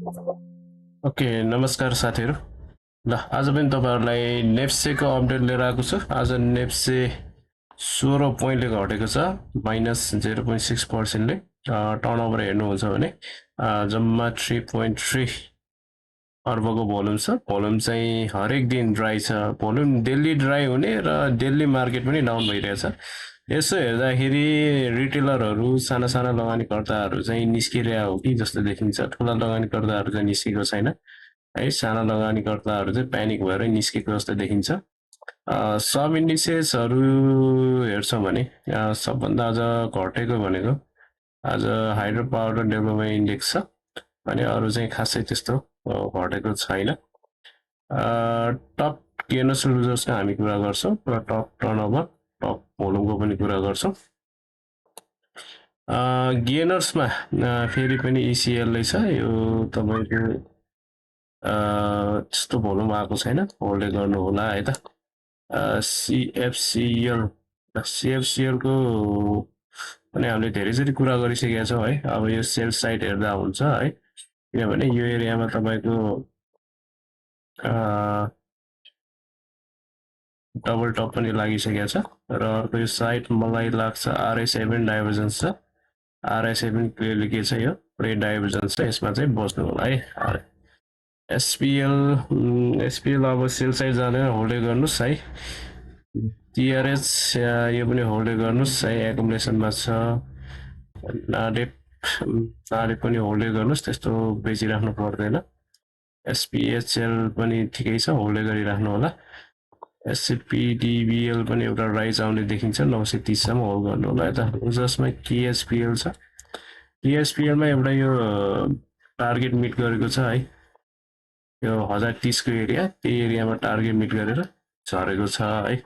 Okay नमस्कार साथीहरू ल आज पनि तपाईहरुलाई नेप्सेको अपडेट लिएर आएको छु आज नेप्से 16 पोइन्टले घटेको छ -0.6%ले टर्नओभर हेर्नुहुन्छ भने जम्मा 3.3 अर्बको भोल्युम छ भोल्युम चाहिँ हरेक दिन ड्राई छ भोल्युम डेली ड्राई हुने र डेली मार्केट पनि डाउन भइरहेछ यसो हेर्दाखेरि रिटेलरहरू साना साना लगानीकर्ताहरू चाहिँ निस्किरहेको हो कि जस्तो देखिन्छ ठुला लगानीकर्ताहरू चाहिँ निस्केको छैन है साना लगानीकर्ताहरू चाहिँ प्यानिक भएर निस्केको जस्तो देखिन्छ सब इन्डिसेसहरू हेर्छौँ भने सबभन्दा आज घटेको भनेको आज हाइड्रो पावर डेभलपमेन्ट इन्डेक्स छ अनि अरू चाहिँ खासै त्यस्तो घटेको छैन टप गेनर्स लुजर्सको हामी कुरा गर्छौँ र टप टर्नओभर टप भोल्युमको पनि कुरा गर्छौँ गेनर्समा फेरि पनि इसिएलले छ यो तपाईको त्यस्तो भोल्युम आएको छैन होल्ड गर्नु होला है त सिएफसिएल को पनि हामीले धेरैचोटि कुरा गरिसकेका छौँ है अब यो सेल साइड हेर्दा हुन्छ है किनभने यो एरियामा तपाईको डबल टप पनि लागिसकेको छ र अर्को यो साइड मलाई लाग्छ RS7 डाइभर्जेन्स छ RS7 क्लियरली के छ यो प्रे डाइभर्जेन्स छ यसमा चाहिँ बस्नु होला है एसपिएल अब सेल साइड जाँदैन होल्ड गर्नुस् है टिआरएच यो पनि होल्ड गर्नुस् है एकुमुलेसनमा छ नाडेप पनि होल्ड गर्नुस् त्यस्तो बेचिराख्नु पर्दैन एसपीएचएल पनि ठिकै छ होल्ड गरिराख्नु होला एससीपीडीबीएल पनि एउटा राइज आउने देखिन्छ 930 सम्म होल्ड गर्नु होला यता जसमा केएसपीएल छ केएसपीएलमा एउटा यो टार्गेट मिट गरेको छ है यो 1030 को एरिया त्यही एरियामा टार्गेट मिट गरेर झरेको छ है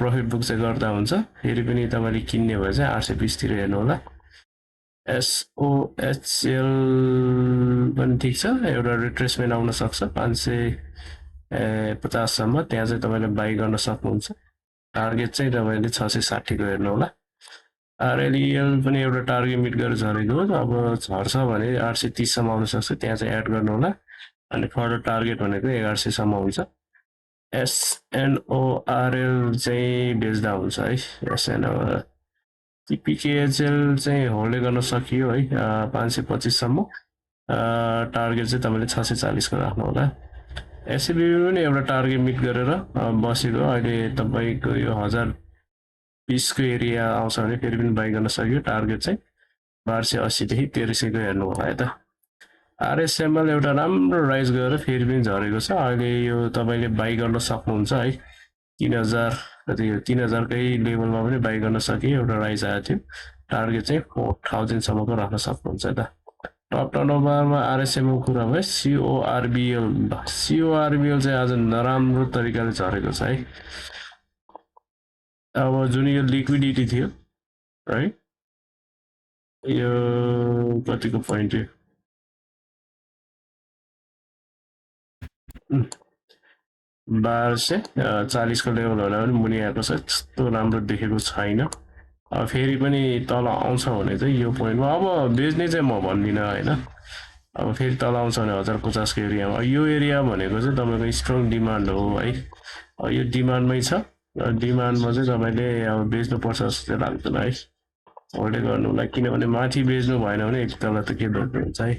प्रफिट बुक चाहिँ गर्दा हुन्छ फेरि पनि तपाईले किन्ने भए चाहिँ 820 तिर हेर्नु होला एसओएचएल पनि ठीक छ एउटा रिट्रेसमेन्ट आउन सक्छ 550 सम्म त्यहाँ चाहिँ तपाईले बाइ गर्न सक्नुहुन्छ टार्गेट चाहिँ तपाईले 660 को हेर्नु होला आरएलईएल पनि एउटा टार्गेट मिट गरेर झरेको हो अब झर्छ भने 830 सम्म आउन सक्छ त्यहाँ चाहिँ एड गर्नु होला अनि फर्दर टार्गेट भनेको 1100 सम्म हुन्छ एसएनओआरएल चाहिँ बेच्दा हुन्छ है एसएनओ टिपीकेएचएल चाहिँ होल्ड गर्न सकियो है 525 सम्म टार्गेट चाहिँ तपाईले 640 को राख्नु होला एससीबी पनि एउटा टार्गेट मिट गरेर बसेको अहिले तपाईको यो 1020 को एरिया आउँछ भने फेरि पनि बाइ गर्न सकियो टार्गेट चाहिँ 1280 देखि 1300 को हेर्नु होला है त आरएसएमएल एउटा राम्रो राइज गरेर फेरि पनि झरेको छ अहिले यो तपाईले बाइ गर्न सक्नुहुन्छ है 3000 कति 3000 कै लेभलमा पनि बाइ गर्न सके एउटा राइज आएको थियो टार्गेट चाहिँ 4000 सम्मको राख्न सक्नुहुन्छ है त टप टर्नओभरमा आरएसएमएल कुरा भयो सीओआरबीएल चाहिँ आज नराम्रो तरिकाले झरेको छ है अब जुन यो लिक्विडिटी थियो है यो कतिको पोइन्ट थियो 1240 को लेभल होला पनि मुनि आएको छ त्यस्तो राम्रो देखेको छैन फेरि पनि तल आउँछ भने चाहिँ यो पोइन्टमा अब बेच्ने चाहिँ म भन्दिनँ हैन अब फेरि तल आउँछ भने 1050 को एरियामा यो एरिया भनेको चाहिँ तपाईको स्ट्रङ डिमान्ड हो है यो डिमान्डमै छ डिमान्डमा चाहिँ तपाईले अब बेच्नु पर्छ जस्तो लाग्दैन है होल्ड गर्नुलाई किनभने माथि बेच्नु भएन भने एक तल त के बेच्नु हुन्छ है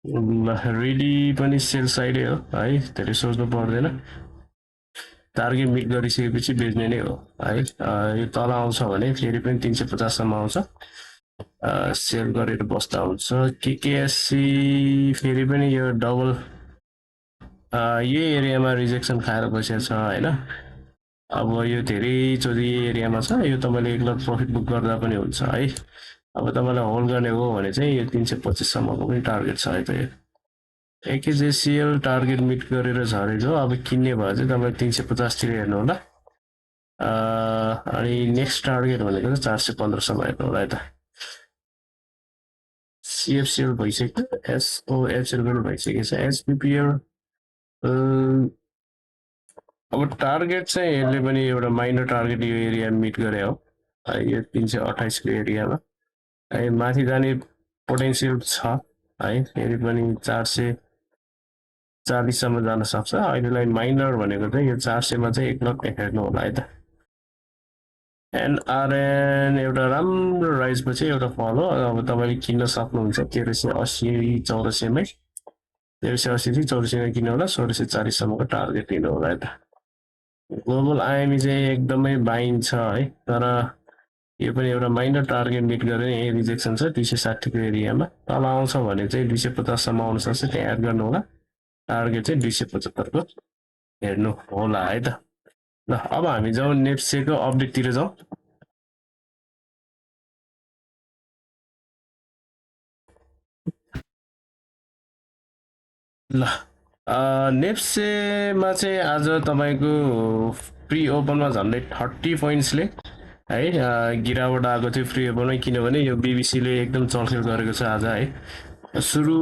रेडी पनि सेल साइडै हो है धेरै सोच्नु पर्दैन टार्गेट मिट गरिसकेपछि बेच्ने नै हो है यो तल आउँछ भने फेरि पनि 350 सम्म आउँछ सेल गरेर बस्दा हुन्छ केकेएससी फेरि पनि यो डबल यो एरियामा रिजेक्सन खाएर बसेको छ हैन अब यो धेरै चोटी एरियामा छ यो तपाईले एक लाख प्रफिट बुक गर्दा पनि हुन्छ है अब तपाईलाई होल्ड गर्ने हो भने चाहिँ यो 325 सम्मको पनि टार्गेट छ है त यो एकेजेसीएल टार्गेट मिट गरेर झरेको अब किन्ने भए चाहिँ तपाईले 350 तिर हेर्नु होला अनि नेक्स्ट टार्गेट भनेको चाहिँ 415 सम्म हेर्नु होला है त सीएफसीएल भइसक्यो एसओएचएल पनि भइसकेको छ एसपीपीएल अब टार्गेट चाहिँ यसले पनि एउटा माइनर टार्गेट यो एरिया मिट गरे हो यो 328 को एरियामा माथि जाने पोटेन्सियल छ है फेरि पनि 440 सम्म जान सक्छ अहिलेलाई माइनर भनेको चाहिँ यो 400 मा चाहिँ एकलट हेर्नु होला है त एनआरएन एउटा राम्रो राइज पछि एउटा फल हो अब तपाईँले किन्न सक्नुहुन्छ 1380 1400 मै 1380 થી 1400 मा किन्नु होला 1640 सम्मको टार्गेट लिनु होला है त ग्लोबल आइएमई चाहिँ एकदमै बाइङ छ है तर यो पनि एउटा माइनर टार्गेट मिट गरेर यही रिजेक्सन छ 260 को एरियामा तल आउँछ भने चाहिँ 250 सम्म आउन सक्छ त्यहाँ एड गर्नु होला टार्गेट चाहिँ 275 को हेर्नु होला है त ल अब हामी जाउँ नेप्सेको अपडेटतिर जाउँ ल नेप्सेमा चाहिँ आज तपाईँको प्री ओपनमा झन्डै 30 पोइन्ट्सले है गिरावट आएको थियो फ्री ओपनमै किनभने यो बीबीसीले एकदम चलखेल गरेको छ आज है सुरु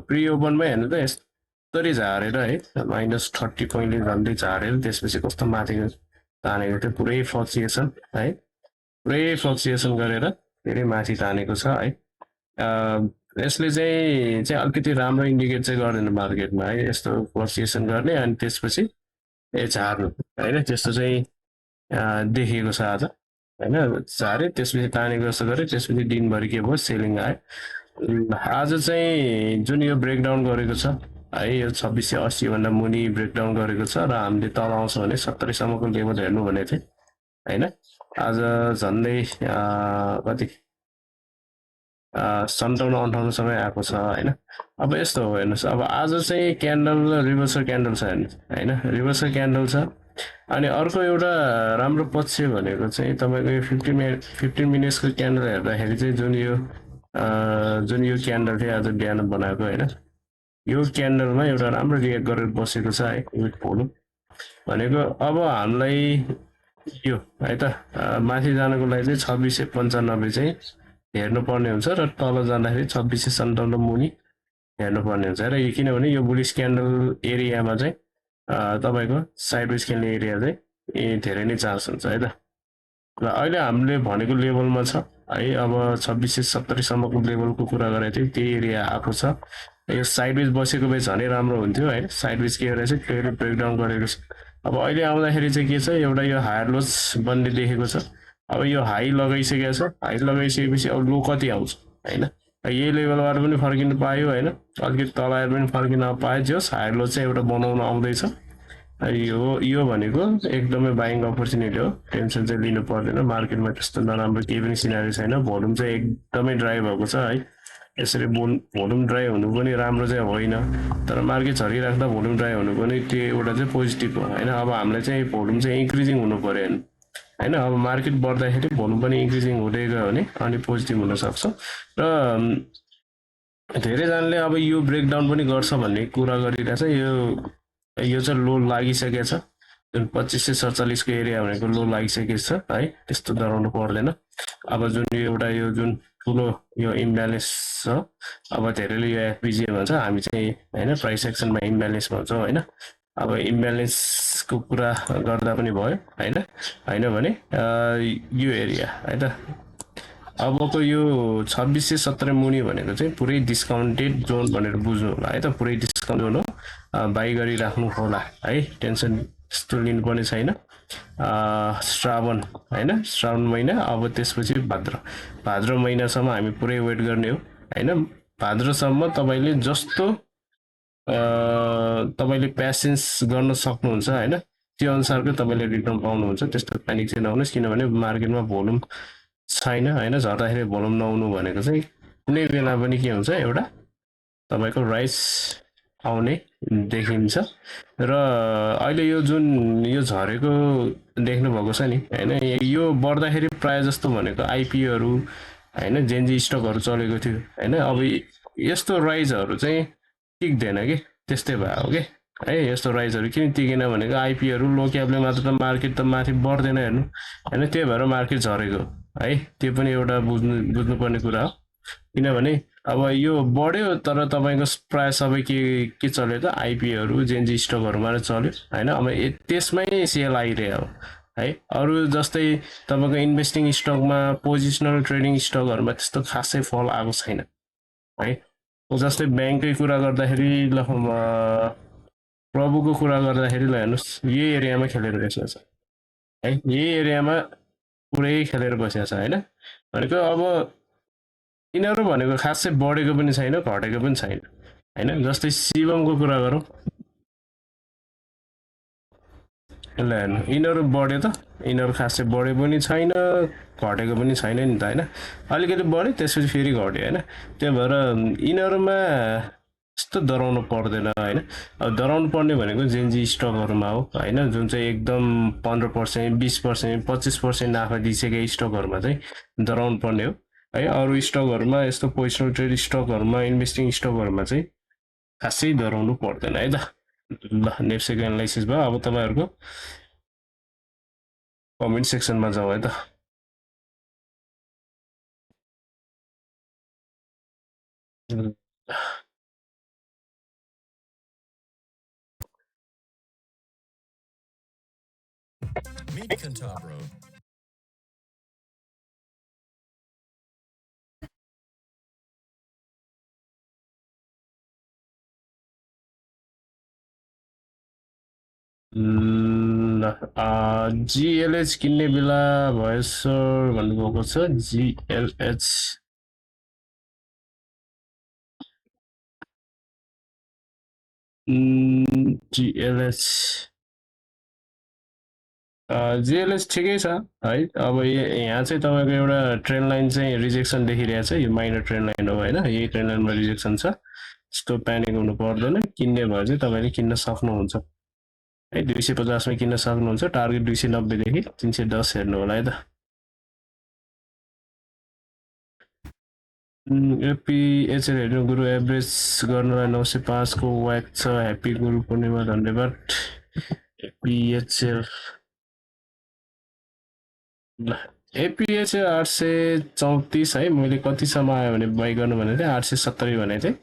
प्री ओपनमै हेर्नु त यस्तरी झारेर है -30 पोइन्टले झन्डै झारेर त्यसपछि कस्तो माथि तानेको थियो पुरै फ्लक्चुएसन है पुरै फ्लक्चुएसन गरेर धेरै माथि तानेको छ है यसले चाहिँ अलिकति राम्रो इन्डिकेट चाहिँ गर्दैन मार्केटमा है यस्तो फ्लक्चुएसन गर्ने अनि त्यसपछि झार्नु होइन त्यस्तो चाहिँ देखेको छ आज होइन झारे त्यसपछि तानेको जस्तो गरे त्यसपछि दिनभरि के भयो सेलिङ आयो आज चाहिँ जुन यो ब्रेकडाउन गरेको छ है यो 2680 भन्दा मुनि ब्रेकडाउन गरेको छ र हामीले तल आउँछ भने 70 सम्मको लेभल हेर्नु भनेको थिएँ होइन आज झन्डै कति 57-58 आएको छ होइन अब यस्तो हो हेर्नुहोस् अब आज चाहिँ क्यान्डल रिभर्सल क्यान्डल छ हेर्नुहोस् होइन रिभर्सल क्यान्डल छ अनि अर्को एउटा राम्रो पक्ष भनेको चाहिँ तपाईँको यो 15 मिनट्सको क्यान्डल हेर्दाखेरि चाहिँ जुन यो क्यान्डल थियो आज बिहान बनाएको होइन यो क्यान्डलमा एउटा राम्रो रिएक्ट गरेर बसेको छ है विथ भोल्युम भनेको अब हामीलाई यो है त माथि जानको लागि चाहिँ 2695 चाहिँ हेर्नुपर्ने हुन्छ र तल जाँदाखेरि 2657 मुनि हेर्नुपर्ने हुन्छ र किनभने यो बुलिस क्यान्डल एरियामा चाहिँ तपाईँको साइडवेज खेल्ने एरिया चाहिँ धेरै नै चान्स हुन्छ है त र अहिले हामीले भनेको लेभलमा छ है अब 2670 सम्मको लेभलको कुरा गरेको थियौँ त्यही एरिया आएको छ यो साइडवेज बसेको भए झनै राम्रो हुन्थ्यो है साइडवेज के गरेर चाहिँ क्लियरली ब्रेकडाउन गरेको छ अब अहिले आउँदाखेरि चाहिँ के छ एउटा यो हायर लोज बन्ने देखेको छ अब यो हाई लगाइसकेको छ हाई लगाइसकेपछि अब लो कति आउँछ होइन यही लेभलबाट पनि फर्किनु पायो होइन अलिकति तल आएर पनि फर्किन पायो जस हायर लो चाहिँ एउटा बनाउन आउँदैछ यो भनेको एकदमै बाइङ अपर्च्युनिटी हो टेन्सन चाहिँ लिनु पर्दैन मार्केटमा त्यस्तो नराम्रो केही पनि सिनारी छैन भोल्युम चाहिँ एकदमै ड्राई भएको छ है यसरी भोल्युम ड्राई हुनु पनि राम्रो चाहिँ होइन तर मार्केट झरिराख्दा भोल्युम ड्राई हुनु पनि त्यो एउटा चाहिँ पोजिटिभ हो होइन अब हामीलाई चाहिँ भोल्युम चाहिँ इन्क्रिजिङ हुनु पर्यो होइन अब मार्केट बढ्दाखेरि भोल्युम पनि इन्क्रिजिङ हुँदै गयो भने अनि पोजिटिभ हुनसक्छ र धेरैजनाले अब यो ब्रेकडाउन पनि गर्छ भन्ने कुरा गरिरहेछ यो चाहिँ लो लागिसकेको छ जुन 2547 को एरिया भनेको लो लागिसकेको छ है त्यस्तो डराउनु पर्दैन अब जुन एउटा यो जुन ठुलो यो इम्ब्यालेन्स छ अब धेरैले यो एफपिजी भन्छ हामी चाहिँ होइन प्राइस एक्सनमा इम्ब्यालेन्स भन्छौँ होइन अब इम्ब्यालेन्सको कुरा गर्दा पनि भयो होइन भने यो एरिया है त अबको यो 2670 मुनि भनेको चाहिँ पुरै डिस्काउन्टेड जोन भनेर बुझ्नु होला है त पुरै डिस्काउन्ट जोन हो बाई गरिराख्नु होला है टेन्सन त्यस्तो लिनुपर्ने छैन श्रावण होइन श्रावण महिना अब त्यसपछि भाद्र महिनासम्म हामी पुरै वेट गर्ने हो होइन भाद्रसम्म तपाईँले जस्तो तपाईँले प्यासेन्स गर्न सक्नुहुन्छ होइन त्यो अनुसारको तपाईँले रिटर्न पाउनुहुन्छ त्यस्तो प्यानिक चाहिँ नहुनुहोस् किनभने मार्केटमा भोल्युम छैन होइन झर्दाखेरि भोल्युम नआउनु भनेको चाहिँ कुनै बेला पनि के हुन्छ एउटा तपाईँको राइस आउने देखिन्छ र अहिले यो जुन यो झरेको देख्नु भएको छ नि होइन यो बढ्दाखेरि प्राय जस्तो भनेको आइपिओहरू होइन जेनजी स्टकहरू चलेको थियो होइन अब यस्तो राइजहरू चाहिँ टिक्दैन कि त्यस्तै भयो कि है यस्तो राइजहरू किन टिकेन भनेको आइपिओहरू लो क्यापले मात्र त मार्केट त माथि बढ्दैन हेर्नु होइन त्यही भएर मार्केट झरेको है त्यो पनि एउटा बुझ्नुपर्ने कुरा हो किनभने अब यो बढ्यो तर तपाईँको प्राय सबै के चल्यो त आइपिओहरू जेनजी स्टकहरूमा चल्यो होइन अब त्यसमै सेल आइरह्यो है अरू जस्तै तपाईँको इन्भेस्टिङ स्टकमा पोजिसनल ट्रेडिङ स्टकहरूमा त्यस्तो खासै फल आएको छैन है जस्तै ब्याङ्ककै कुरा गर्दाखेरि ल प्रभुको कुरा गर्दाखेरि ल हेर्नुहोस् यही एरियामा खेलेर बसेको छ है, यही एरियामा पुरै खेलेर बसेको छ होइन। भनेको अब यिनीहरू भनेको खासै बढेको पनि छैन घटेको पनि छैन होइन। जस्तै शिवमको कुरा गरौँ, यसलाई हेर्नु यिनीहरू बढ्यो त, यिनीहरू खासै बढे पनि छैन घटेको पनि छैन नि त होइन। अलिकति बढ्यो त्यसपछि फेरि घट्यो होइन। त्यही भएर यिनीहरूमा यस्तो डराउनु पर्दैन होइन। अब डराउनु पर्ने भनेको जेएनजी स्टकहरूमा हो होइन, जुन चाहिँ एकदम 15%, 20%, 25% नाफा दिइसकेको स्टकहरूमा चाहिँ डराउनु पर्ने हो है। अरू स्टकहरूमा यस्तो पोजिसनल ट्रेड स्टकहरूमा इन्भेस्टिङ स्टकहरूमा चाहिँ खासै डराउनु पर्दैन है त। ल नेप्सेको एनालाइसिस भयो, अब तपाईँहरूको कमेन्ट सेक्सनमा जाउँ है त। Meet Cantabro. जिएलएच किन्ने बेला भएछ भन्नुभएको छ। जिएलएच जिएलएच जिएलएच ठिकै छ है। अब यहाँ चाहिँ तपाईँको एउटा ट्रेन लाइन चाहिँ रिजेक्सन देखिरहेको छ, यो माइनर ट्रेन लाइन हो होइन, यही ट्रेन लाइनमा रिजेक्सन छ। यस्तो प्यानिक हुनु पर्दैन, किन्ने भयो चाहिँ तपाईँले किन्न सक्नुहुन्छ है। 250मा किन्न सक्नुहुन्छ, टार्गेट 290देखि 310 हेर्नु होला है त। एपिएचएल हेर्नु गुरु एभरेज गर्नलाई 905 को व्याक छ। ह्याप्पी गुरु पूर्णिमा धन्यवाद। एपिएचएल एपिएचएल 834 है। मैले कतिसम्म आयो भने बाई गर्नु भनेको थिएँ 870 भनेको थिएँ,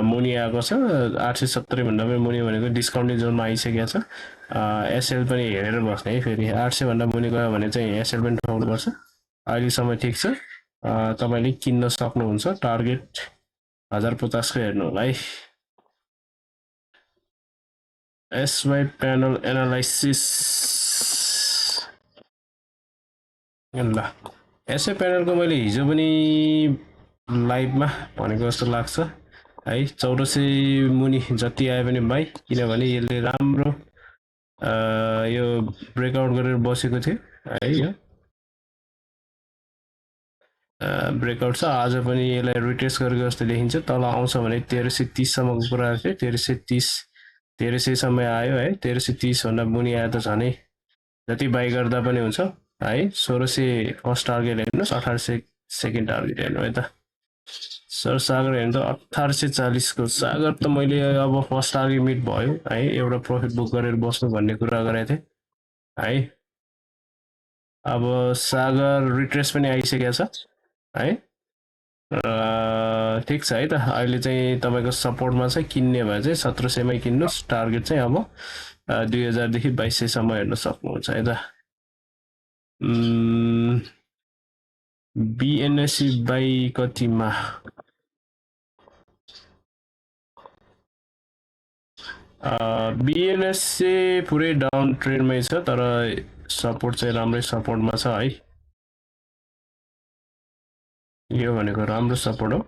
मुनि आएको छ। 870 भन्दा पनि मुनि भनेको डिस्काउन्टिङ जोनमा आइसकेको छ। एसएल पनि हेरेर बस्ने है, फेरि 800 भन्दा मुनि गयो भने चाहिँ एसएल पनि ठोक्नुपर्छ। अहिलेसम्म ठिक छ, तपाईँले किन्न सक्नुहुन्छ। टार्गेट 1050 को हेर्नु होला है। एसवाई प्यानल एनालाइसिस ल, एसवाई प्यानलको मैले हिजो पनि लाइभमा भनेको जस्तो लाग्छ है। 1400 मुनि जति आयो भने भाइ, किनभने यसले राम्रो यो ब्रेकआउट गरेर बसेको थियो है। यो ब्रेकआउट छ, आज पनि यसलाई रिटेस्ट गरेको जस्तो देखिन्छ। तल आउँछ भने 1330 सम्मको कुरा थियो, 1330 1300 आयो है। 1330 भन्दा मुनि आयो त झनै जति बाई गर्दा पनि हुन्छ है। 1600 फर्स्ट टार्गेट हेर्नुहोस्, 1800 सेकेन्ड टार्गेट हेर्नु है त। सर सागर हेर्नु त 1840 को सागर त मैले अब फर्स्ट टार्गेट मिट भयो है, एउटा प्रफिट बुक गरेर बस्नु भन्ने कुरा गरेको थिएँ है। अब सागर रिट्रेस पनि आइसकेको छ है। ठिक छ है त। अहिले चाहिँ तपाईँको सपोर्टमा चाहिँ किन्ने भए चाहिँ 1700मै किन्नुहोस्। टार्गेट चाहिँ अब 2000देखि 2200सम्म हेर्न सक्नुहुन्छ है त। बिएनएससी बाई कतिमा? बिएनएससी पुरै डाउन ट्रेन्डमै छ, तर सपोर्ट चाहिँ राम्रै सपोर्टमा छ है। यो भनेको राम्रो सपोर्ट हो।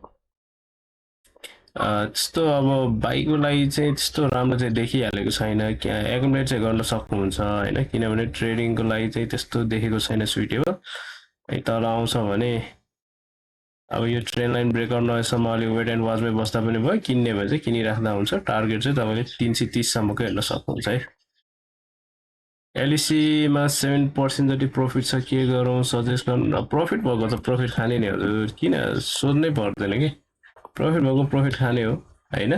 त्यस्तो अब बाइकको लागि चाहिँ त्यस्तो राम्रो चाहिँ देखिहालेको छैन। एकुमुलेट चाहिँ गर्न सक्नुहुन्छ होइन, किनभने ट्रेडिङको लागि चाहिँ त्यस्तो देखेको छैन सुइटेबल है। तल आउँछ भने अब यो ट्रेन लाइन ब्रेकआउट नभएसम्म अलिक वेट एन्ड वाचमै बस्दा पनि भयो, किन्ने भए चाहिँ किनिराख्दा हुन्छ। टार्गेट चाहिँ तपाईँले 330 सम्मको हेर्न सक्नुहुन्छ है। एलइसीमा 7% जति प्रफिट छ, के गरौँ सजेस्ट गर्नु। प्रफिट भएको त प्रफिट खाने नि हजुर, किन सोध्नै पर्दैन कि। प्रफिट भएको प्रफिट खाने हो होइन।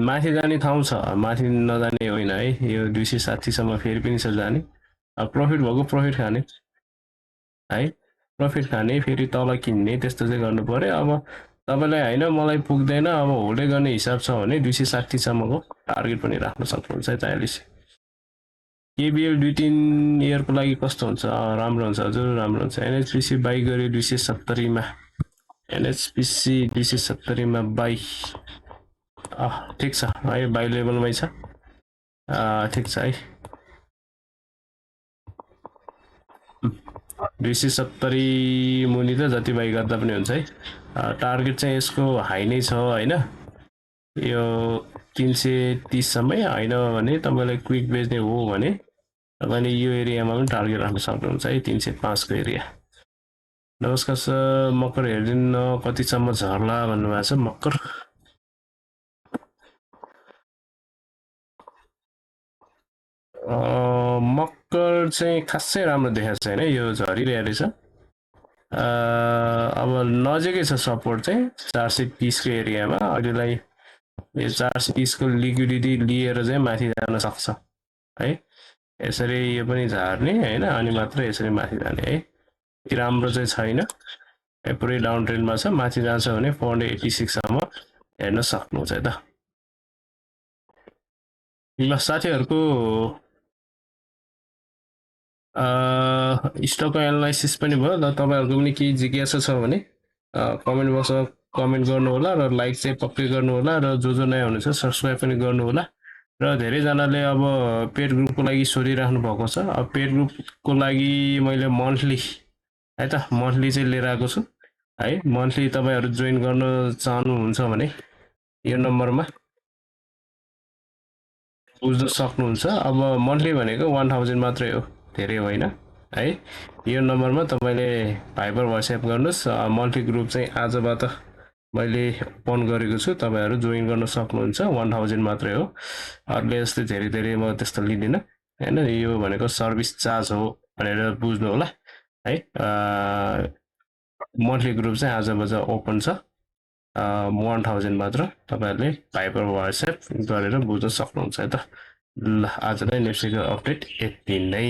माथि जाने ठाउँ छ, माथि नजाने होइन है। यो 260सम्म फेरि पनि छ जाने। प्रफिट भएको प्रफिट खाने है, प्रफिट खाने फेरि तल किन्ने, त्यस्तो चाहिँ गर्नु पर्यो। अब तपाईँलाई होइन मलाई पुग्दैन अब होल्डै गर्ने हिसाब छ भने 260सम्मको टार्गेट पनि राख्न सक्नुहुन्छ है त। एलइसी केबिएल 2-3 इयरको लागि कस्तो हुन्छ? राम्रो हुन्छ हजुर, राम्रो हुन्छ। एनएचपिसी बाई गऱ्यो 270मा एनएचपिसी डिसी 70 मा बाई ठिक छ है बाई लेभलमै छ ठिक छ है डिसी 70 मुनि त जति बाई गर्दा पनि हुन्छ है टार्गेट चाहिँ यसको हाई नै छ हैन यो 330 सम्मै हैन भने तपाईलाई क्विक बेच्ने हो भने तपाईले यो एरियामा पनि टार्गेट राख्न सक्नुहुन्छ है 305 को एरिया नमस्कार सर मकर हेरिदिन कतिसम्म झर्ला भन्नुभएको छ मकर मकर चाहिँ खासै राम्रो देखाएको छैन यो झरिरहेको रहेछ अब नजिकै छ सपोर्ट चाहिँ 430 को एरियामा अहिलेलाई यो 430 को लिक्विडिटी लिएर चाहिँ माथि जान सक्छ है यसरी यो पनि झार्ने हैन अनि मात्र यसरी माथि जाने है राम्रो चाहिँ छैन पुरै डाउन ट्रेन्डमा छ माथि जान्छ भने 486 सम्म हेर्न सक्नुहुन्छ है त ल साथीहरुको स्टकको एनालाइसिस पनि भयो ल तपाईहरुको पनि केही जिज्ञासा छ भने कमेन्ट बक्समा कमेन्ट गर्नु होला र लाइक चाहिँ पक्कै गर्नु होला र जो नयाँ हुनुहुन्छ सब्स्क्राइब पनि गर्नु होला र धेरै जनाले अब पेड ग्रुपको लागि सोधिराख्नु भएको छ अब पेड ग्रुपको लागि मैले मन्थली है त मन्थली चाहिँ लिएर आएको छु है मन्थली तपाईहरु जोइन गर्न चाहनुहुन्छ भने यो नम्बरमा बुझ्न सक्नुहुन्छ अब मन्थली भनेको 1000 मात्रै हो धेरै होइन है यो नम्बरमा तपाईले भाइबर व्हाट्सएप गर्नुस् मन्थली ग्रुप चाहिँ आजबाट मैले ओपन गरेको छु तपाईहरु जोइन गर्न सक्नुहुन्छ 1000 मात्रै हो अरूले जस्तै धेरै म त्यस्तो लिदिन हैन यो भनेको सर्भिस चार्ज हो भनेर बुझ्नु होला है मन्थली ग्रुप चाहिँ आजबाट ओपन छ 1000 मात्र तपाईहरुले भाइबर व्हाट्सएप गरेर बुझ्न सक्नुहुन्छ है त ल आजलाई नेप्सीको अपडेट यति नै